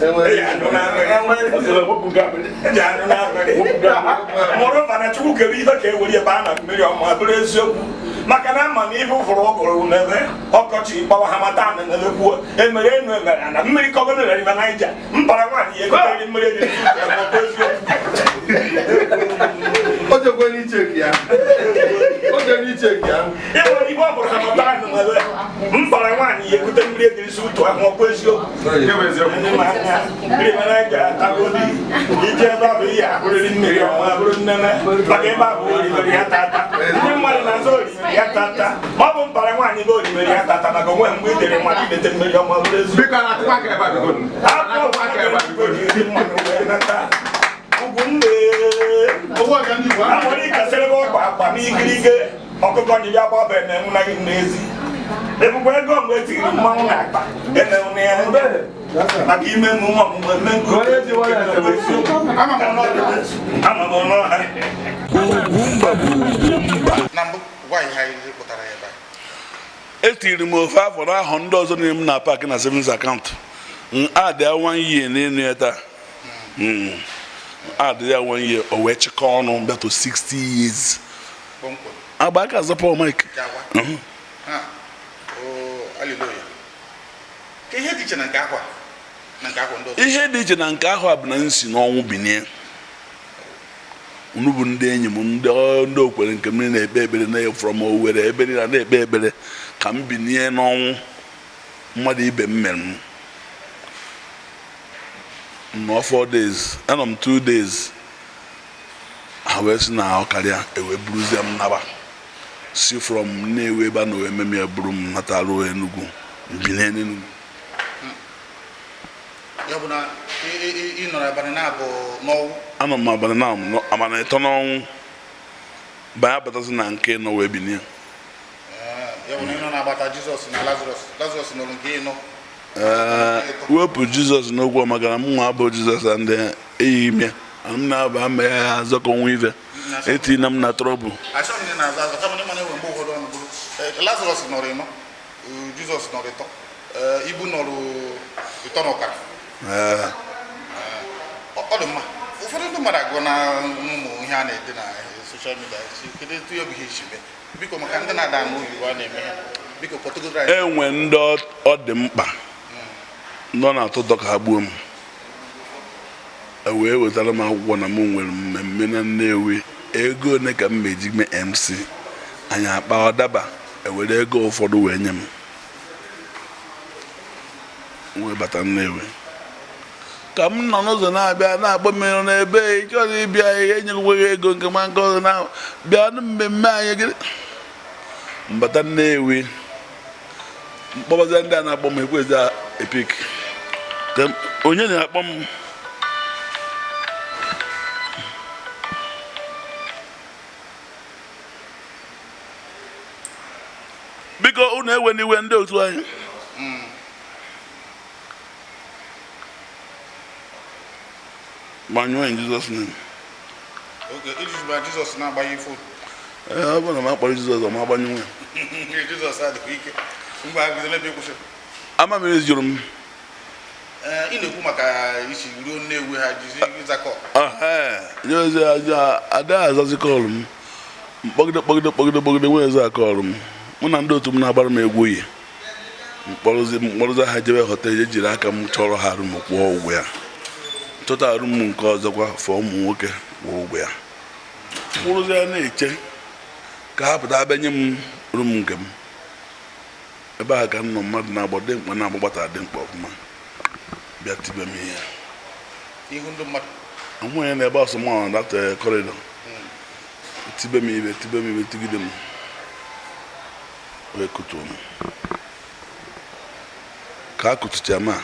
Eji anyụ na mmiri. Eji anyụ na mmiri. Mụrụ mana Chukwu kere ife ka e were ebe a na mmiri ọma bụrụ eziokwu maka na ama na ife ụfụrụ ụgụrụ n'ebe ọkọchị gbawa ha mata na na-ekwuo emere enu emere na mmiri kọgọnụ na River Niger mpara nwaanyị ya egotere mmiri dị eziokwu. O jekwe n'iche ya. O jee n'iche ya. Ịnwere ibe ọ bụrụ ha mata anụ ebe mpara nwaanyị ya ekute mmiri ediri si ụtụ ahụ ọkwa eziokwu. Mmiri mana ga-atagodi ije ebe ahụ ihe ahụrịrị mmiri ọma bụrụ nnene maka ebe ahụ orimeri ya tata ndị mmadụ na-azụ orimeri ya tata ma ọ bụ mpara nwaanyị bụ orimeri ya tata maka onwe mgbe idere mmadụ ilete mmiri ọma bụrụ eziokwu. Ugwu nne amụrụ ịkasịrị ebe ọkpa akpa n'igirige ọkụkọ nyiri agba emenwu na gị n'ezi ebukwa ego mgbe etiri mmanwụ na akpa emenwu na ya maka ime emume ọmụmụ eme nkụ ama m n'ọha. Na mbụ gwa anyị ihe kpụtara ya ebe a. Etiri m ofe afọ n'ahụ ndị ọzọ niile m na paakị na savings account. M add ya one year n'elu ya taa. Add ya one year, o wee chịkọ ọnụ bịa to 60 years. Kpọmkwem. Agba aka azapụ Mike. Jawa. Ha. O haleluya. Ka ihe dị iche na nke ahụ a na nke ahụ ndị ọzọ. Ihe dị iche na nke ahụ a bụ na m si n'ọnwụ binie. Unu bụ ndị enyi m, ndị okwere nke m na-ekpe ekpere na from Owerri ebe niile na-ekpe ekpere ka m binie n'ọnwụ mmadụ ibe m mere m. Nọ 4 days, anọ m 2 days, ha wee sị na ọ karịa, ewee buruzie m naba si from Nnewi ebe a na wee meme ya buru m nata ruo Enugu, binie n'Enugu. Ya bụ na ị nọrọ abalị na-abụ n'ọnwụ. Anọ m abalị na abalị ịtọ n'ọnwụ banye abatazi na nke nọ wee binie. Ya bụ na ị nọ na-agbata Jizọs na Lazarus. Lazarus nọrọ nke ịnọ. Ee, wepụ Jizọs n'okwu maka na m nwa abụ Jizọs na ndị eyighị m ya m na-aba ama ya azọkọ nwa ife etina m na trouble. Achọghị m ndị na-azọ azọ kama ndị mana enwe mgbe ụfọdụ ọnụ bụrụ Lazarus nọrọ ịnọ, Jizọs nọrọ ịtọ, ibu nọrọ ịtọ na ọkara. Ọ dị mma. Ụfọdụ ndị mmadụ agụọ na ụmụ ihe a na-ede na social media si kedu etu ya bụ ihe isi mee. Biko maka ndị na-ada anụ oyibo a na-eme ha, biko kọtụgodoro anyị. Enwe ndị ọ dị mkpa ndị ọ na-atụ ụtọ ka ha gbuo m, e wee wetara m akwụkwọ na m nwere mmemme na Nnewi, ego ole ka m meji mee MC anyị akpa ọ daba, ewere ego ụfọdụ wee nye m wee bata Nnewi. Ka m nọ n'ụzọ na-abịa na-akpọ mmiri n'ebe ị chọrọ ịbịa, ihe enyekwaghị ego nke ma nke ọzọ na bịa na mmemme anyị gịnị. Mbata Nnewi, mkpọbazi ndị a na-akpọ m ekwezi epik. Onye na-akpọ m? Biko unu ewe n'iwe ndị otu anyị. Gbanyụọ in Jesus name. Oge iji ma Jizọs na-agbanye phone. Ee, ọ bụrụ na m akpọrọ Jizọs, ọ ma agbanyụ ya. Jizọs adịkwa ike. Mgbe agụzila ebe kwụsịrị. Ama m ejuru m. Ị na-ekwu maka isi ruo Nnewi ha jizi ịzakọ. Ada azazi kọlụ m. Mkpọgide kpọgide kpọgide kpọgide nwee eze akọlụ m. Mụ na ndị otu m na-agbara m egwu yi. Mkpọrọzi ha jebe hotel, ejiri aka m chọrọ ha arụ m kwụọ ụgwọ ya. Chọta arụ m nke ọzọkwa fọọ ụmụ nwoke kwụọ ụgwọ ya. Kwụrụzi ya na-eche ka ha pụta abịa nye m rum nke m. Ebe a ka m nọ mmadụ na-agbọ dị mkpa na-agbọ gbata dị mkpa ọfụma. Bịa tibe m ihe. Ihu ndị mmadụ. Onwe ya na-ebe ọsọ mụ na that corridor. Tibe m ibe, tibe m ibe, tigide m. Wee kutuo m. Ka a kutucha m a.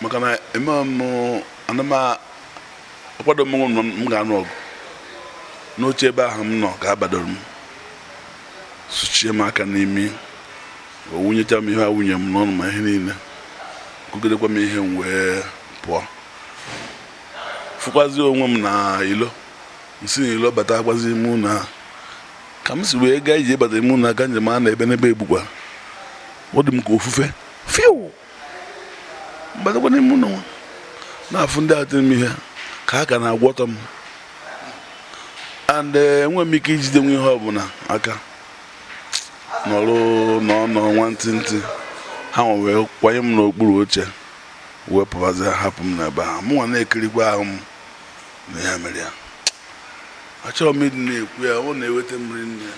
Maka na eme m ana m akwado m onwe m m ga-anụ ọgụ. N'oche ebe ahụ m nọ ka a badoro m. Sụchie m aka n'imi. O wunyecha m ihe a wunye m n'ọnụ ma ihe niile. Kụgidekwa m ihe m wee pụọ. Fụkwazi onwe m na ilo. Nsi na ilo bata akwazi ime ụlọ ahụ. Ka m si wee gaa ije bata ime ụlọ aka njem a na ebe n'ebe egbukwa. Ọ dị m ka ofufe. Fiu! Mbatakwa n'ime ụlọ nwa na-afụ ndị atịrị m ihe ka ha ka na-agwọtọ m, and enweghị m ike ijide nwe ihe ọbụla aka nọrụ n'ọnọ nwantịntị. Ha nwe wee kwanye m n'okpuru oche wee pụbazi, hapụ m n'ebe ahụ. Mụnwa na-ekirikwa ahụ m na ya mere ya. Achọghị m ịdị na-ekwu ya, ọ na-eweta m rinne.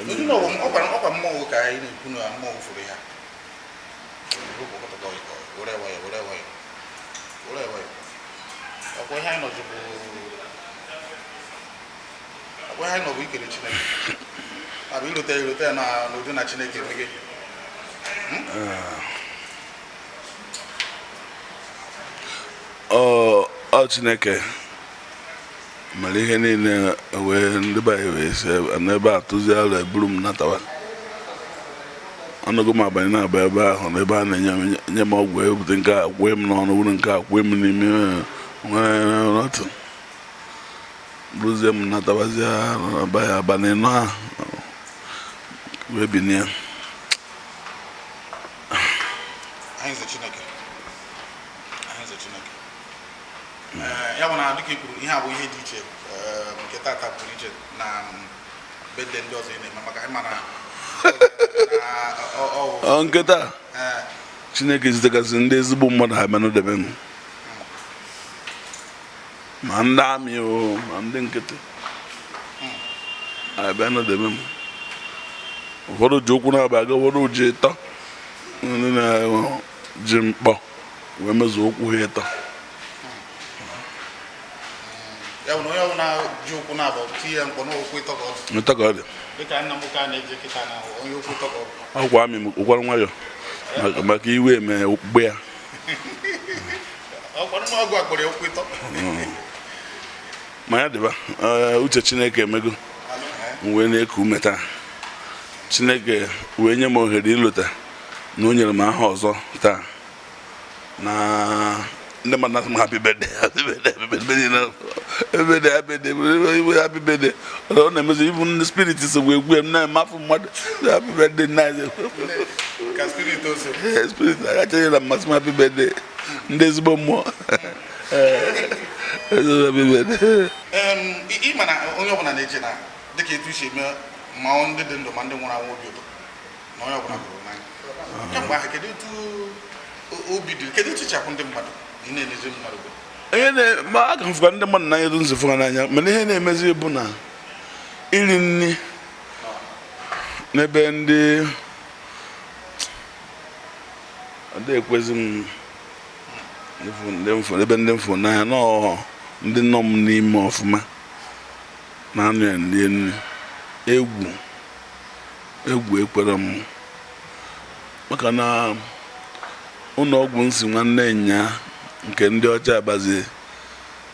Ndị na ọkwa mmọnwụ ka anyị na-ekwu na mmọnwụ fụrụ ya. Were nwayọ, were nwayọ, were nwayọ. Ọkwa ihe anyị nọzi bụ, ọkwa ihe anyị nọ bụ ikele Chineke, abụ ilote ya na n'ụdị na Chineke emege. Ọ Chineke mere ihe niile wee ndị be anyị wee si n'ebe a tụzie alụ eburu m natawa. Ọnụgo m abanye na-aba ebe ahụ n'ebe a na-enye m ọgwụ, ebute nke a kwee m n'ọnụ, bụrụ nke a kwee m n'ime, nwere otu bụrụzie m natawazie aba ya abalị 4 ahụ wee binie. Anyị nze Chineke, anyị nze Chineke. Ya bụ na dịka i kwuru, ihe a bụ ihe dị iche, nke tata pụrụ iche na birthday ndị ọzọ ị na-eme, maka ịma na Ọ nke taa Chineke zitegasị ndị ezigbo mmadụ ha bịa n'odebe m, ma ndị amị o, ma ndị nkịtị abịa n'odebe m. Ụfọdụ ji ụkwụ na-aba aga, ụfọdụ ji ịtọ, ndị na-ji mkpọ wee mezuo ụkwụ ha ịtọ. Ya bụ na onye ọbụla ji ụkwụ na-abọ tinye ya mkpọ n'ụkwụ ịtọ ka ọ dị. Ịtọ ka ọ dị. Dịka nna m ka na-eje kịta na onye ụkwụ ịtọ ka ọ dị. Ọkwa amị m ụkwara nwayọ maka iwe eme okpukpe ya. Ọkwa ọgụ akpọrọ ya ụkwụ ịtọ. Ma ya dịba, uche Chineke emego m wee na-eku ume taa. Chineke wee nye m ohere ịlụta na o nyere m aha ọzọ taa na ndị mmadụ na-asị m happy birthday, happy birthday, happy birthday, happy birthday, happy birthday, happy birthday. Ọ na-emezi ibu ndị spirit so wee gwe m na-eme afọ mmadụ happy birthday na ka spirit ose. Spirit agachaghị na mmasị m happy birthday, ndị ezigbo mmụọ happy birthday. Ị ma na onye ọbụla na-eche na dịka etu isi eme ma ndị dị ndụ ma ndị nwụrụ anwụ obi ụtọ na onye ọbụla hụrụ n'anya kemgbe ahụ, kedu etu obi dị, kedu etu ichapụ ndị mmadụ ị na-elezi mmadụ bụ? Ihe na ma aka m fụkwa ndị mmadụ n'anya etu nsi fụka n'anya, mana ihe na-emezi bụ na iri nri n'ebe ndị ndị ekwezi m ndị mfụ ebe ndị mfụ n'anya nọọ ndị nọ m n'ime ọfụma na-anụ ya nri nri egwu egwu ekwere m, maka na ụlọ ọgwụ nsi nwanne nya nke ndị ọcha abazi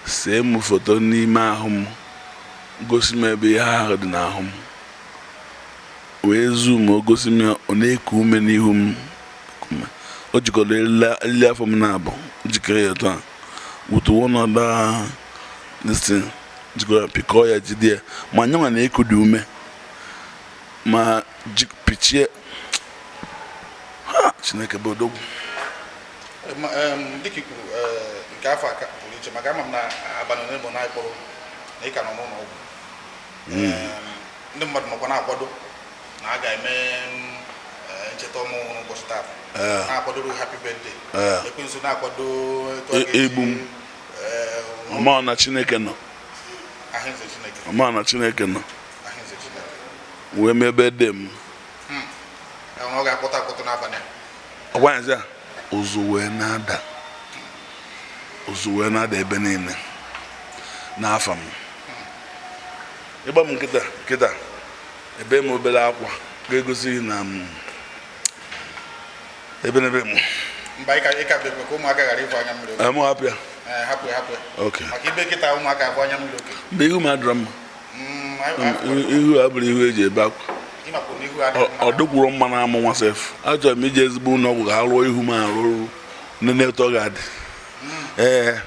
see m foto n'ime ahụ m, gosi m ebe ihe ahụ dị n'ahụ m, wee zoom o gosi m ya, ọ na-eku ume n'ihu m. O jikọrọ eriri afọ m na-abụ jikere ya otu a with one other this thing, jikọrọ ya pịkọọ ya jide ya, ma nyanwa na-eku dị ume ma pichie ha. Chineke bụ odogwu. Dịka i kwuru, nke afọ a pụrụ iche, maka ama m na abalị ole bụ na anyị kpọrọ na ị ka nọ n'ụlọ ọgwụ. Ndị mmadụ nọkwa na-akwado na a ga-eme ncheta ọmụmụ n'ụbọchị taa, na-akwadoro happy birthday, ekwensu na-akwado etu a ga-esi, Egbu m. Ọma na Chineke nọ. Ahịnze Chineke. Ọma na Chineke nọ. Ahịnze Chineke. Wee mebe de m. Ọ ga-akpọta akpọta n'abalị a. Ọgwanyazi a ụzụ wee na-ada, ụzụ wee na-ada ebe niile n'afọ m. Ịgba m nkịta nkịta ebe m obere akwa ga-egosi na m ebe n'ebe m. Mba, ịka bụ ka ụmụaka ghara ịbụ anya mmiri oke. Mụ hapụ ya. Hapụ ya, hapụ ya. Okay. Maka ibe kịta ụmụaka abụ anya mmiri oke. Mgbe ihu m adịrọ mma. Anyị Ihu abụrụ ihu eji ebe akwa. Ịmakwu na ihu adịghị mma. Ọ dịkwuru mma na amụ nwa sef. Achọrọ m ije ezigbo ụlọ ọgwụ ka arụọ ihu m arụ nene etu ọ ga-adị. Ee,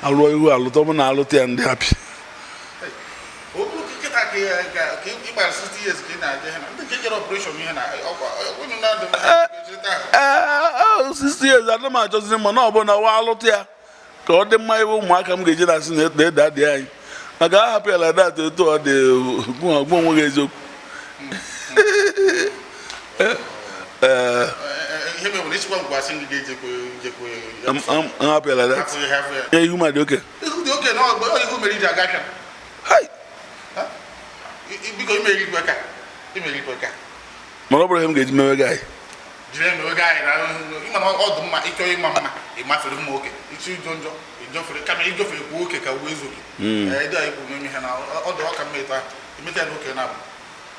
arụọ ihu alụta ọ bụ na alụta ya ndị hapi. Okwu kịta ka gara 60 years ka ị na-aga ihe na ndị nke jere operation ihe na ọkwa unu na-adị Ee, 60 years adị m achọzi mma na ọ bụ na wa alụtụ ya ka ọ dị mma ebe ụmụaka m ga-eji na-asị na ede adị anyị maka a hapụ ya la dat etu ọ dị gwa onwe gị eziokwu. Ee. Ihe mere na ịchịkwa ngwa asị ndị ga-ejekwe jekwe. M hapụ ya la dat. Hapụ ya, hapụ ya. Ya ihu ma dị oke. Ihu dị oke na ọ ihu mere iji aga ahịa. Hai. Biko, imerikwe ka imerikwe ka. Mana ọ bụrụ ihe m ga-eji mewe gị anyị. Jiri eme oge anyị na ịma na ọ dị mma ịchọ ịma mma, ịmafere mma oke, ịchọ ịjọ njọ, ịjọfere kama ịjọfere kwuo oke ka uwe ezu oke. Ee, ịdị anyị kwuru n'ime ihe na ọ dị ọka mma ịta imeta ya n'oke na-abụ.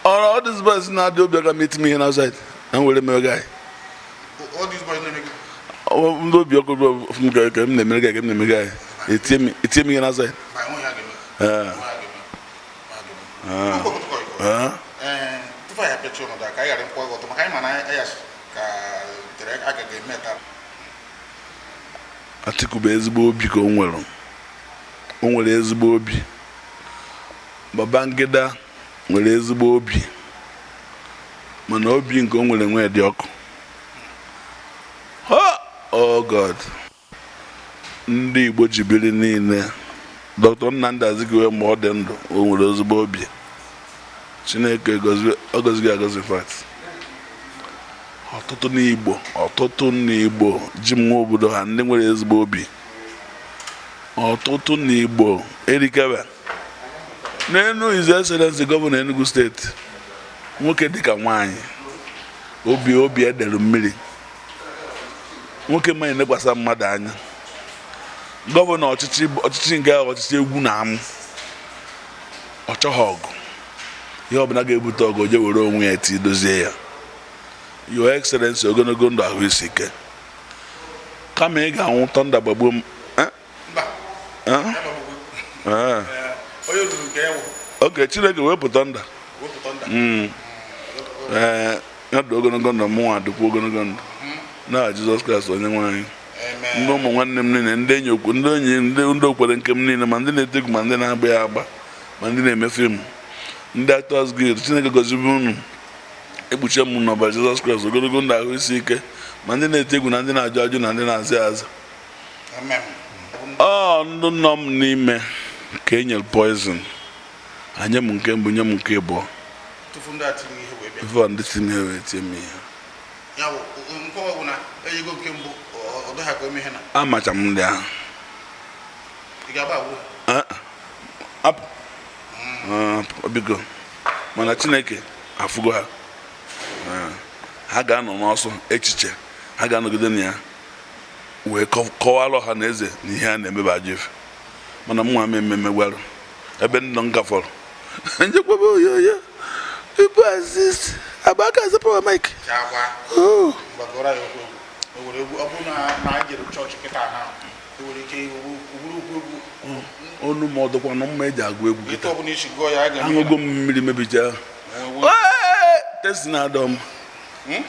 Ọrụ ọ dịzi bọs na-adị obi ọka m eti m ihe na outside na m were mewe gị anyị. Ọ dị boys na-eme gị. Ndị obi ọkụ bụ m ka m na-emere gị, ka m na-emere gị anyị, etie m ihe na outside. Ma enwe ya ga-eme. Ee. Enwe ya ga-eme. Enwe ya ga-eme. Ụkọ ọkụkọ. Ee. Ee, tupu anyị apịachi ọnọdụ a, ka anyị ghara nkwụ gị ọtọ maka anyị ma na anyị ka tere agaghị eme taa. Atiku bụ ezigbo obi ka o nwere, o nwere ezigbo obi. Babangida nwere ezigbo obi, mana obi nke o nwere nwee dị ọkụ. Ha! Oh God, ndị Igbo ji biri niile. Dr. Nnamdi Azikiwe, mgbe ọ dị ndụ, o nwere ezigbo obi. Chineke ọ gọzighị agọzi. Fact, ọtụtụ n'Igbo, ọtụtụ n'Igbo ji m nwa obodo ha, ndị nwere ezigbo obi, ọtụtụ n'Igbo erikebe n'enu. His Excellency Gọvanọ Enugu Steeti, nwoke dịka nwaanyị, obi edere mmiri, nwoke mmanya nekwasa mmadụ anya. Gọvanọ ọchịchị nke ahụ, ọchịchị egwu na amụ, ọ chọghị ọgụ. Ihe ọbụla ga-ebute ọgụ, o je were onwe ya tii dozie ya. Your Excellency, ogologo ndụ, ahụ isi ike, kama ị ga-anwụ thunder gbagbuo m. Eh? Mba. Eh? Ya gbagbugo. Eh. Ee, onye ruru nke ya wụ. Oke Chineke wepụ thunder. Wepụ thunder. Ee, ya dị ogologo ndụ, mụnwa dịkwa ogologo ndụ na Jizọs Kraịst onye nwe anyị. Amen. Ndị ụmụ nwanne m niile, ndị enyi okwu, ndị enyi, ndị okwere nke m niile, ma ndị na-ete egwu, ma ndị na-agba ya agba, ma ndị na-eme film, ndị Actors Guild, Chineke gọzibe unu, ekpuchie m n'ọbara Jizọs Kraịst. Ogologo ndụ, ahụ isi ike, ma ndị na-ete egwu na ndị na-ajụ ajụ na ndị na-aza aza. Amen. Ọ ndụ nọ m n'ime ka e nyere poison anye m nke mbụ, nye m nke abụọ. Tupu ndị a tiri ihe wee bịa. Before ndị tinye ihe wee tie m ihe. Ya bụ nke ọ bụ na enyego nke mbụ, ọ dịghị ka ome ihe na Amacha m ndị ahụ. Ị ga-agba agbụ. Ah, apụ. Ah, apụ, biko, mana Chineke afụgo ha. Ah, ha ga-anọ n'ọsọ echiche, ha ga-anọgide na ya wee kọwara ọha na eze na ihe a na-emebe ajọ ife, mana m nwa m ememe gwarụ ebe ndị nọ nka fọrọ njekwaba oyoyo. People assist agbaka azapụwa mic. Chakwa. Oh. Gbagoro ya okwu egwu. O nwere egwu ọ bụrụ na anyị jere chọọchị kịta na e nwere ike iwuru okwu egwu. Onu m ọdụkwa na mma eji agụ egwu Etu kịta. ọbụla isi gụọ ya, a ga-eme. Aṅụgo m mmiri mebichaa testi na-adọ mma,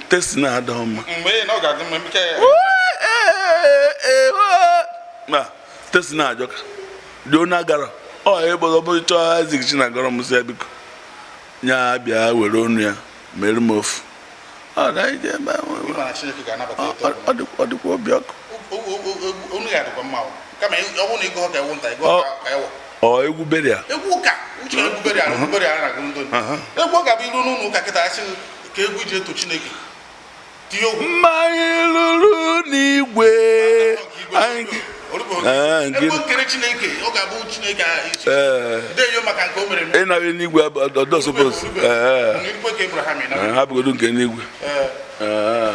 testi na-adọ mma. Mgbe na ọ ga-adị mma emechaa ya. Na testi na-ajọka dị onye agara ọ ebe ọ bụ chọọ Isaac Chinagọrọ m sị ya biko nya bịa were onu ya mere m ofu ọ na anyị ji ebe ahụ. Ịma na Chineke ga-anabata etu ọbụla. Ọ dịkwa obi ọkụ. Onu ya dịkwa mma o. Kama ọ bụrụ na ịgụ ka ewu nta ịgụ ka ewu. Ọ egwu beria. Egwu ụka uche, egwu beri ara, egwu beri ara na-agụ ndụ. Egwu ọ ga-abụ iru n'ụlọ ụka kịta, asị ka egwu iji eto Chineke tinye okwu. Mmanya lụrụ n'igwe anyị. Ah, Egwu nkere Chineke, ọ ga-abụ Chineke Ee. deyo maka nke o mere eme. Ịnara n'igwe ọdọ suppose ee. N'irikwe ka Abraham ị na Ha bụgodu nke n'igwe. Ee. Ee.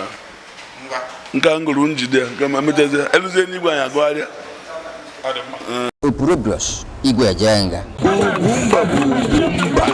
Ngwa. Nke a ngụrụ njide ya nke ma mechazie eluzie n'igwe anyị agụgharịa. Ọ dị mma. Opurobios Igwe Ejenga. Ugwumba bụ ugwumba.